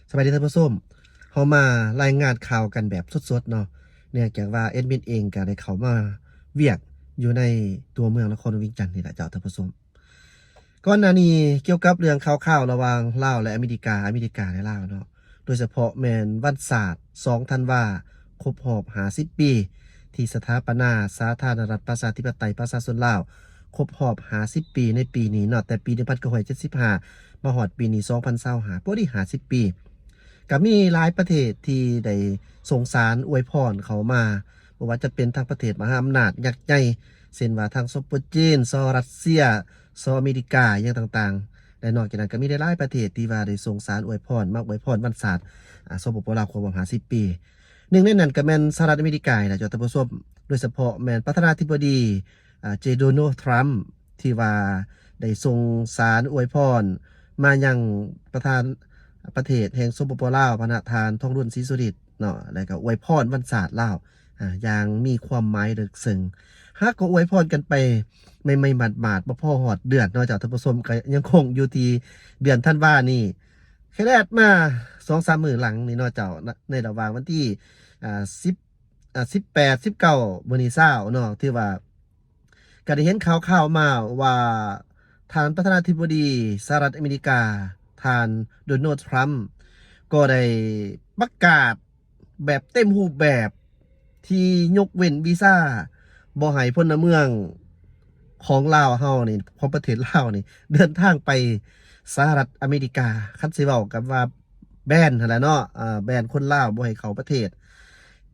ສະບາຍດີທ່ານຜູ້ຊົມ, ເຮົາມາລາຍງານຂ່າວກັນແບບສົດໆເນາະ, ເນື່ອງຈາກວ່າແອດມິນເອງກໍໄດ້ເຂົ້າມາວຽກຢູ່ໃນຕົວເມືອງນະຄອນຫຼວງວຽງຈັນນີ້ແຫຼະເຈົ້າທ່ານຜູ້ຊົມ. ກ່ອນໜ້ານີ້ກ່ຽວກັບເລື່ອງຂ່າວໆລະຫວ່າງລາວ ແລະ ອາເມລິກາ, ອາເມລິກາ ແລະ ລາວເນາະ, ໂດຍສະເພາະແມ່ນວັນຊາດ ສອງທັນວາ ຄົບຮອບຫ້າສິບປີ ທີ່ສະຖາປະນາສາທາລະນະລັດປະຊາທິປະໄຕປະຊາຊົນລາວ ຄົບຮອບຫ້າສິບປີໃນປີນີ້ເນາະ, ແຕ່ປີໜຶ່ງພັນເກົ້າຮ້ອຍເຈັດສິບຫ້າ ມາຮອດປີນີ້ ສອງພັນຊາວຫ້າ ພໍດີຫ້າສິບປີ. ກໍມີຫຼາຍປະເທດທີ່ໄດ້ສົ່ງສານອວຍພອນເຂົ້າມາ, ບໍ່ວ່າຈະເປັນທາງປະເທດມະຫາອຳນາດຍັກໃຫຍ່ ເຊັ່ນວ່າທາງ ສປ ຈີນ, ສ ລັດເຊຍ, ສ ອາເມລິກາ ຫຍັງຕ່າງໆ ແລະ ນອກຈາກນັ້ນກໍມີຫຼາຍໆປະເທດທີ່ວ່າໄດ້ສົ່ງສານອວຍພອນ ມາອວຍພອນວັນຊາດ ອາ ສປປ ລາວ ຄົບຮອບຫ້າສິບປີ. ໜຶ່ງໃນນັ້ນກໍແມ່ນສະຫະລັດອາເມລິການີ້ແຫຼະເຈົ້າທ່ານຜູ້ຊົມ, ໂດຍສະເພາະແມ່ນປະທານາທິບໍດີ ອາ ເຈ ໂດນັລ ທຣຳ ທີ່ວ່າໄດ້ສົ່ງສານອວຍພອນມາຍັງປະທານປະເທດແຫ່ງ ສປປ ລາວ ພະນະທ່ານ ທອງລຸນ ສີສຸລິດ ເນາະ, ແລ້ວກໍອວຍພອນວັນຊາດລາວ ອາ ຢ່າງມີຄວາມໝາຍເລິກເຊິ່ງ. ຫາກກໍອວຍພອນກັນໄປໃໝ່ໆໝາດໆ ບໍ່ພໍຮອດເດືອນເນາະເຈົ້າທ່ານຜູ້ຊົມ, ກໍຍັງຄົງຢູ່ທີ່ເດືອນທັນວານີ້. ແຄ່ແລດມາສອງສາມມື້ຫຼັງນີ້ເນາະເຈົ້າ, ໃນລະຫວ່າງວັນທີ ອາ ສິບ ອາ ສິບແປດ ສິບເກົ້າ ມື້ນີ້ຊາວເນາະ, ຖືວ່າ ກໍໄດ້ເຫັນຂ່າວໆມາວ່າ ທ່ານປະທານາທິບໍດີສະຫະລັດອາເມລິກາ ທ່ານ ໂດນັລ ທຣຳ ກໍໄດ້ປະກາດແບບເຕັມຮູບແບບ ທີ່ຍົກເວັ້ນວີຊາ ບໍ່ໃຫ້ພົນລະເມືອງຂອງລາວເຮົານີ້ ຂອງປະເທດລາວນີ້ ເດີນທາງໄປສະຫະລັດອາເມລິກາ. ຄັນຊິເວົ້າກັນວ່າແບນຫັ້ນແຫຼະເນາະ, ເອີ ແບນຄົນລາວບໍ່ໃຫ້ເຂົ້າປະເທດ.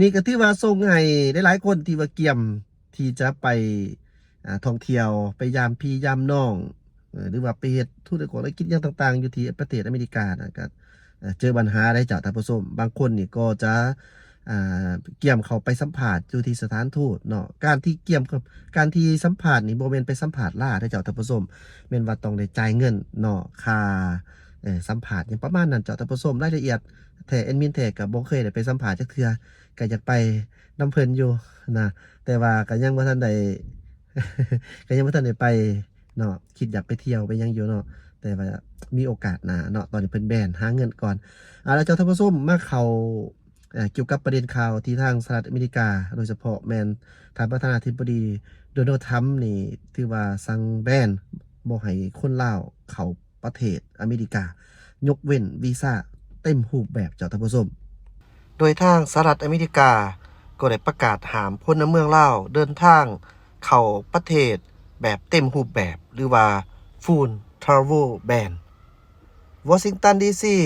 ນີ້ກໍຖືວ່າສົ່ງໃຫ້ຫຼາຍໆຄົນທີ່ວ່າກຽມ ທີ່ຈະໄປ ອາ ທ່ອງທ່ຽວ, ໄປຢາມພີ່ຢາມນ້ອງ ເອີ ຫຼືວ່າໄປເຮັດທຸລະກິດຫຍັງຕ່າງໆ ຢູ່ທີ່ປະເທດອາເມລິການະ ກໍ ເອີ ເຈີບັນຫາໄດ໋ເຈົ້າທ່ານຜູ້ຊົມ. ບາງຄົນນີ້ກໍຈະ ອາ ກຽມເຂົ້າໄປສຳພາດຢູ່ທີ່ສະຖານທູດເນາະ. ການທີ່ກຽມ ການທີ່ສຳພາດນີ້ບໍ່ແມ່ນໄປສຳພາດລາເດ້ເຈົ້າທ່ານຜູ້ຊົມ, ແມ່ນວ່າຕ້ອງໄດ້ຈ່າຍເງິນເນາະ, ຄ່າ ເອີ ສຳພາດຫຍັງປະມານນັ້ນເຈົ້າທ່ານຜູ້ຊົມ. ລາຍລະອຽດແທ້ແອດມິນແທ້ກໍບໍ່ເຄີຍໄດ້ໄປສຳພາດຈັກເທື່ອ, ກໍຢາກໄປນຳເພິ່ນຢູ່ນະ, ແຕ່ວ່າກໍຍັງບໍ່ທັນໄດ້ ກໍຍັງບໍ່ທັນໄດ້ໄປເນາະ, ຄິດຢາກໄປທ່ຽວໄປຫຍັງຢູ່ເນາະ, ແຕ່ວ່າມີໂອກາດໜ້າເນາະ. ຕອນນີ້ເພິ່ນແບນ ຫາເງິນກ່ອນ. ເອົາລະເຈົ້າທ່ານຜູ້ຊົມ, ມາເຂົ້າ ເອີ ກ່ຽວກັບປະເດັນຂ່າວທີ່ທາງສະຫະລັດອາເມລິກາ ໂດຍສະເພາະແມ່ນທ່ານປະທານາທິບໍດີ ໂດນັລ ທຣຳ ນີ້ ຖືວ່າສັ່ງແບນບໍ່ໃຫ້ຄົນລາວເຂົ້າ ປະເທດອາເມລິກາ ຍົກເວັ້ນວີຊາເຕັມຮູບແບບເຈົ້າທ່ານຜູ້ຊົມ. ໂດຍທາງສະຫະລັດອາເມລິກາກໍໄດ້ປະກາດຫ້າມພົນລະເມືອງລາວເດີນທາງເຂົ້າປະເທດແບບເຕັມຮູບແບບ ຫຼືວ່າ Full Travel Ban. ວໍຊິງຕັນ ດີ ຊີ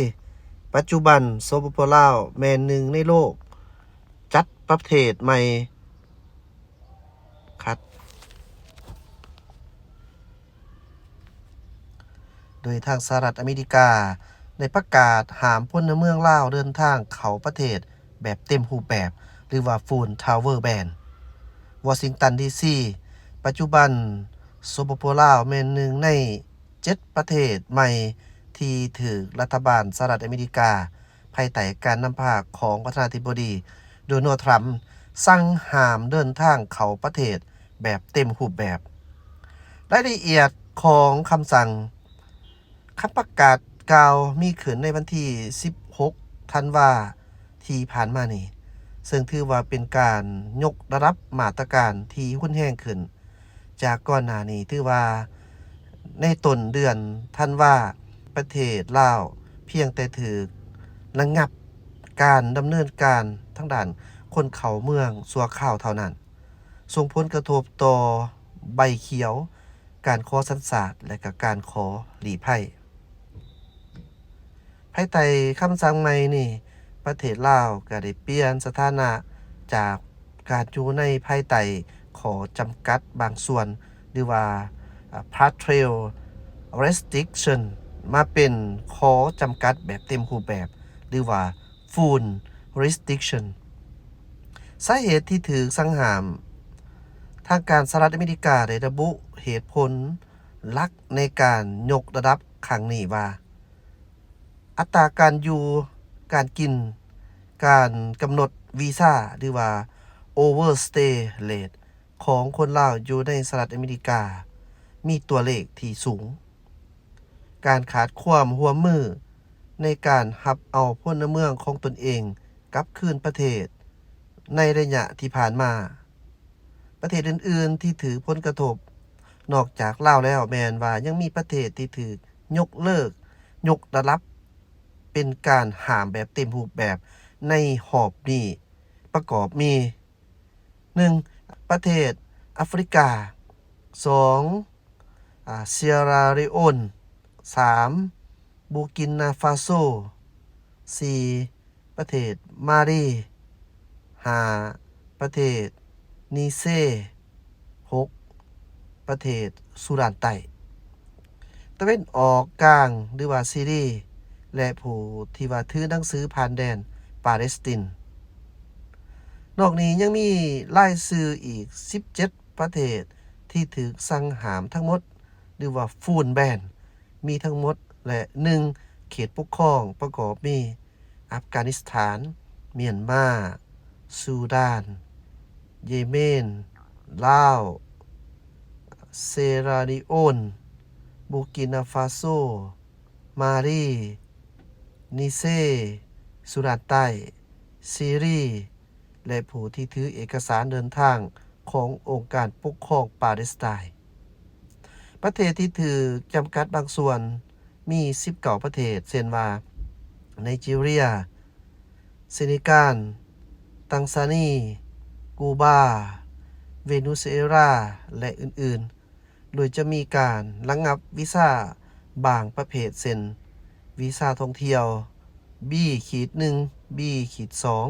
ປັດຈຸບັນ ສປປ ລາວ ແມ່ນໜຶ່ງໃນໂລກ ຈັດປະເທດໃໝ່ ຄັດ ໂດຍທາງສະຫະລັດອາເມລິກາໄດ້ປະກາດຫ້າມພົນລະເມືອງລາວເດີນທາງເຂົ້າປະເທດແບບເຕັມຮູບແບບ ຫຼືວ່າ Full Travel Ban. ວໍຊິງຕັນ ດີ ຊີ ປັດຈຸບັນ ສປປ ລາວ ແມ່ນໜຶ່ງໃນເຈັດປະເທດໃໝ່ທີ່ຖືກລັດຖະບານສະຫະລັດອາເມລິກາ ພາຍໃຕ້ການນຳພາຂອງປະທານາທິບໍດີ ໂດນັລ ທຣຳ ສັ່ງຫ້າມເດີນທາງເຂົ້າປະເທດແບບເຕັມຮູບແບບ. ລາຍລະອຽດຂອງຄຳສັ່ງ, ຄຳປະກາດກ່າວມີຂຶ້ນໃນວັນທີສິບຫົກ ທັນວາທີ່ຜ່ານມານີ້, ເຊິ່ງຖືວ່າເປັນການຍົກລະດັບມາດຕະການທີ່ຮຸນແຮງຂຶ້ນ ຈາກກ່ອນໜ້ານີ້. ຖືວ່າໃນຕົ້ນເດືອນທັນວາ ປະເທດລາວພຽງແຕ່ຖືກລະງັບການດຳເນີນການທາງດ້ານຄົນເຂົ້າເມືອງຊົ່ວຄາວເທົ່ານັ້ນ, ສົ່ງຜົນກະທົບຕໍ່ໃບຂຽວການຂໍສັນຊາດ ແລະ ກະການຂໍລີ້ໄພ. ພາຍໃຕ້ຄຳສັ່ງໃໝ່ນີ້, ປະເທດລາວກະໄດ້ປ່ຽນສະຖານະຈາກການຢູ່ໃນພາຍໃຕ້ຂໍ້ຈຳກັດບາງສ່ວນ ຫຼືວ່າ partial restriction ມາເປັນຂໍ້ຈຳກັດແບບເຕັມຮູບແບບ ຫຼືວ່າ Full Restriction. ສາເຫດທີ່ຖືກສັ່ງຫ້າມ, ທາງການສະຫະລັດອາເມລິກາໄດ້ລະບຸເຫດຜົນຫຼັກໃນການຍົກລະດັບຄັ້ງນີ້ວ່າ ອັດຕາການຢູ່, ການກິນ, ການກຳນົດວີຊາ ຫຼືວ່າ overstay rate ຂອງຄົນລາວຢູ່ໃນສະຫະລັດອາເມລິກາມີຕົວເລກທີ່ສູງ. ການຂາດຄວາມຮ່ວມມື ໃນການຮັບເອົາພົນລະເມືອງຂອງຕົນເອງກັບຄືນປະເທດໃນໄລຍະທີ່ຜ່ານມາ. ປະເທດອື່ນໆທີ່ຖືກຜົນກະທົບ ນອກຈາກລາວແລ້ວ ແມ່ນວ່າຍັງມີປະເທດທີ່ຖືກຍົກເລີກ, ຍົກລະດັບ ເປັນການຫ້າມແບບເຕັມຮູບແບບໃນຮອບນີ້ປະກອບມີ ໜຶ່ງ ປະເທດອາຟຣິກາ, ສອງ ອາ ເຊຍຣາລີໂອນ, ສາມ ບູກິນນາຟາໂຊ, ສີ່ ປະເທດມາລີ, ຫ້າ ປະເທດນີເຊ, ຫົກ ປະເທດຊູດານໃຕ້, ຕາເວັນອອກກາງ ຫຼືວ່າຊີຣີ ແລະ ຜູ້ທີ່ວ່າຖືໜັງສືຜ່ານແດນປາເລສຕິນ. ນອກນີ້ຍັງມີລາຍຊື່ອີກສິບເຈັດປະເທດທີ່ຖືກສັ່ງຫ້າມທັງໝົດ ຫຼືວ່າຟູນແບນ ມີທັງໝົດ ແລະ ໜຶ່ງ ເຂດປົກຄອງປະກອບມີ ອັຟການິສຖານ, ມຽນມາ, ຊູດານ, ເຢເມນ, ລາວ, ເຊຍຣາລີໂອນ, ບູກິນນາຟາໂຊ, ມາລີ, ນີເຊ, ຊູດານໃຕ້, ຊີຣີ ແລະ ຜູ້ທີ່ຖືເອກະສານເດີນທາງຂອງອົງການປົກຄອງປາເລສໄຕ. ປະເທດທີ່ຖືກຈຳກັດບາງສ່ວນມີສິບເກົ້າປະເທດ ເຊັ່ນວ່າ ໄນຈີເຣຍ, ເຊເນການ, ຕັງຊານີ, ກູບາ, ເວເນຊູເອລາ ແລະ ອື່ນໆ. ໂດຍຈະມີການລະງັບວີຊາບາງປະເພດ ເຊັ່ນ ວີຊາທ່ອງທ່ຽວ ບີຂີດໜຶ່ງ ບີຂີດສອງ,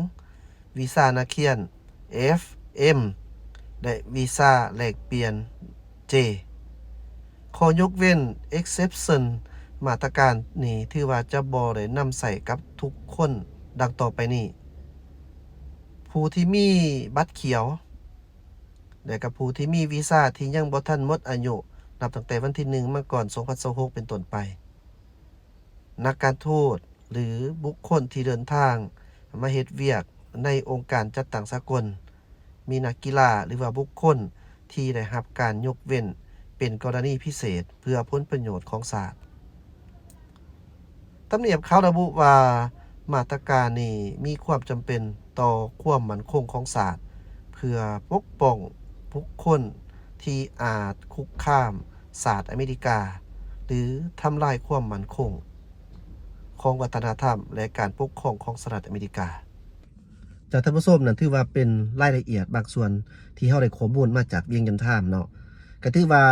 ວີຊານັກຮຽນ ເອັຟ ເອັມ ແລະ ວີຊາແລກປ່ຽນ ເຈ. ຂໍ້ຍົກເວັ້ນ exception ມາດຕະການນີ້ຖືວ່າຈະບໍ່ໄດ້ນຳໃຊ້ກັບທຸກຄົນ ດັ່ງຕໍ່ໄປນີ້: ຜູ້ທີ່ມີບັດຂຽວ ແລະ ກັບຜູ້ທີ່ມີວີຊາທີ່ຍັງບໍ່ທັນໝົດອາຍຸ ນັບຕັ້ງແຕ່ວັນທີໜຶ່ງ ມັງກອນ ສອງພັນຊາວຫົກ ເປັນຕົ້ນໄປ, ນັກການທູດ ຫຼື ບຸກຄົນທີ່ເດີນທາງມາເຮັດວຽກໃນອົງການຈັດຕັ້ງສາກົນ, ມີນັກກິລາ ຫຼືວ່າບຸກຄົນທີ່ໄດ້ຮັບການຍົກເວັ້ນເປັນກໍລະນີພິເສດເພື່ອຜົນປະໂຫຍດຂອງຊາດ. ທຳນຽບຂາວລະບຸວ່າ ມາດຕະການນີ້ມີຄວາມຈຳເປັນຕໍ່ຄວາມໝັ້ນຄົງຂອງຊາດ ເພື່ອປົກປ້ອງບຸກຄົນທີ່ອາດຄຸກຄາມຊາດອາເມລິກາ ຫຼື ທຳລາຍຄວາມໝັ້ນຄົງຂອງວັດທະນະທຳ ແລະ ການປົກຄອງຂອງສະຫະລັດອາເມລິກາ. ຈາກທ່ານຜູ້ຊົມນັ້ນ ຖືວ່າເປັນລາຍລະອຽດບາງສ່ວນທີ່ເຮົາໄດ້ຂໍ້ມູນມາຈາກວຽງຈັນທາມເນາະ. ກະຖືວ່າ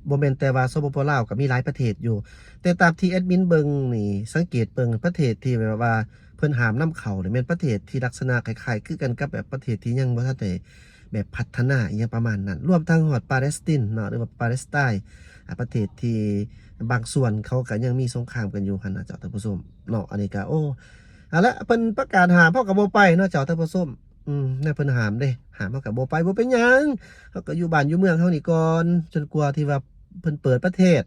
ບໍ່ແມ່ນແຕ່ວ່າ ສປປ ລາວ ກະມີຫຼາຍປະເທດຢູ່, ແຕ່ຕາມທີ່ແອດມິນເບິ່ງນີ້ ສັງເກດເບິ່ງປະເທດທີ່ແບບວ່າເພິ່ນຫ້າມນຳເຂົ້ານີ້ ແມ່ນປະເທດທີ່ລັກສະນະຄ້າຍໆຄືກັນກັບແບບປະເທດທີ່ຍັງບໍ່ທັນໄດ້ແບບພັດທະນາອີ່ຫຍັງປະມານນັ້ນ, ລວມທັງຮອດປາເລສຕິນເນາະ ຫຼືວ່າປາເລສໄຕ, ອາ ປະເທດທີ່ບາງສ່ວນເຂົາກະຍັງມີສົງຄາມກັນຢູ່ຫັ້ນນະເຈົ້າທ່ານຜູ້ຊົມເນາະ. ອັນນີ້ກະ ໂອ້ ເອົາລະ ເພິ່ນປະກາດຫ້າມ ເຮົາກະບໍ່ໄປເນາະເຈົ້າທ່ານຜູ້ຊົມ. ອືມ ແນວເພິ່ນຫ້າມເດ້ ຫ້າມເຮົາກະບໍ່ໄປ ບໍ່ເປັນຫຍັງ ເຮົາກະຢູ່ບ້ານຢູ່ເມືອງເຮົານີ້ກ່ອນ ຈົນກວ່າທີ່ວ່າເພິ່ນເປີດປະເທດ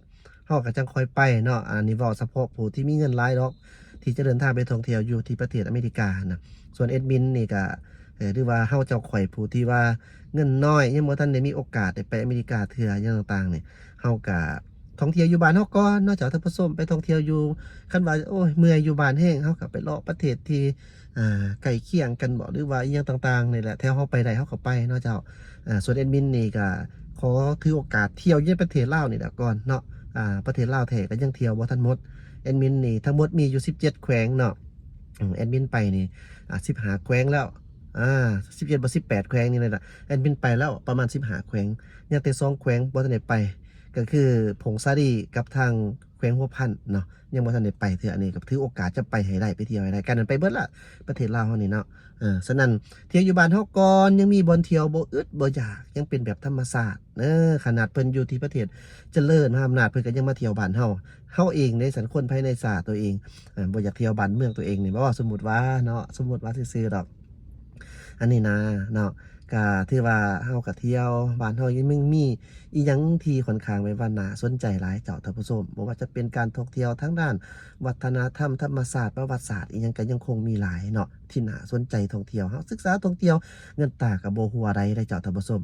ເຮົາກະຈັ່ງຄ່ອຍໄປເນາະ. ອັນນີ້ເວົ້າສະເພາະຜູ້ທີ່ມີເງິນຫຼາຍດອກ ທີ່ຈະເດີນທາງໄປທ່ອງທ່ຽວຢູ່ທີ່ປະເທດອາເມລິກາຫັ້ນນະ. ສ່ວນແອດມິນນີ້ກະ ເອີ ຫຼືວ່າເຮົາເຈົ້າຂ້ອຍຜູ້ທີ່ວ່າເງິນນ້ອຍ ຍັງບໍ່ທັນໄດ້ມີໂອກາດໄດ້ໄປອາເມລິກາເທື່ອ ຫຍັງຕ່າງໆນີ້ ເຮົາກະທ່ອງທ່ຽວຢູ່ບ້ານເຮົາກ່ອນເນາະເຈົ້າທ່ານຜູ້ຊົມ. ໄປທ່ອງທ່ຽວຢູ່ ຄັນວ່າ ໂອ້ຍ ເມື່ອຍຢູ່ບ້ານແຮງ ເຮົາກະໄປເລາະປະເທດທີ່ ອ່າ ໃກ້ຄຽງກັນບໍ ຫຼືວ່າອີ່ຫຍັງຕ່າງໆນີ້ແຫຼະ ແຖວເຮົາໄປໄດ້ເຮົາກະໄປເນາະເຈົ້າ. ອ່າ ສ່ວນແອດມິນນີ້ກະຂໍຖືໂອກາດທ່ຽວຢູ່ໃນປະເທດລາວນີ້ແຫຼະກ່ອນເນາະ. ອ່າ ປະເທດລາວແທ້ກະຍັງທ່ຽວບໍ່ທັນໝົດ. ແອດມິນນີ້ທັງໝົດມີຢູ່ສິບເຈັດແຂວງເນາະ. ອືມ ແອດມິນໄປນີ້ ອ່າ ສິບຫ້າແຂວງແລ້ວ ອ່າ ສິບເຈັດບໍ່ ສິບແປດແຂວງນີ້ແຫຼະ. ແອດມິນໄປແລ້ວປະມານສິບຫ້າແຂວງ ຍັງແຕ່ສອງແຂວງບໍ່ທັນໄດ້ໄປ ກະຄືຜົ້ງສາລີກັບທາງແຂວງຫົວພັນເນາະ ຍັງບໍ່ທັນໄດ້ໄປເທື່ອ. ອັນນີ້ກະຖືໂອກາດຈະໄປໃຫ້ໄດ້ ໄປທ່ຽວໃຫ້ໄດ້ ການນັ້ນໄປເບິດລະ ປະເທດລາວເຮົານີ້ເນາະ. ເອີ ສະນັ້ນ ທ່ຽວຢູ່ບ້ານເຮົາກ່ອນ ຍັງມີບ່ອນທ່ຽວບໍ່ອຶດບໍ່ຢາກ ຍັງເປັນແບບທຳມະຊາດເດີ. ຂະໜາດເພິ່ນຢູ່ທີ່ປະເທດຈະເລີນມະຫາອຳນາດ ເພິ່ນກະຍັງມາທ່ຽວບ້ານເຮົາ. ເຮົາເອງເດ້ ສັນຄົນພາຍໃນຊາດໂຕເອງ ບໍ່ຢາກທ່ຽວບ້ານເມືອງໂຕເອງນີ້ບໍ? ສົມມຸດວ່າເນາະ ສົມມຸດວ່າຊື່ໆດອກ ອັນນີ້ນະເນາະ. ກະຖືວ່າເຮົາກະທ່ຽວ ບ້ານເຮົາຍັງມີອີ່ຫຍັງທີ່ຂ້ອນຂ້າງແບບວ່າໜ້າສົນໃຈຫຼາຍເຈົ້າທ່ານຜູ້ຊົມ. ບໍ່ວ່າຈະເປັນການທ່ອງທ່ຽວທາງດ້ານວັດທະນະທຳ, ທຳມະຊາດ, ປະຫວັດສາດ ອີ່ຫຍັງກະຍັງຄົງມີຫຼາຍເນາະ ທີ່ໜ້າສົນໃຈທ່ອງທ່ຽວ. ເຮົາສຶກສາທ່ອງທ່ຽວ ເງິນຕາກະບໍ່ຮົ່ວໄຫຼເດ້ເຈົ້າທ່ານຜູ້ຊົມ.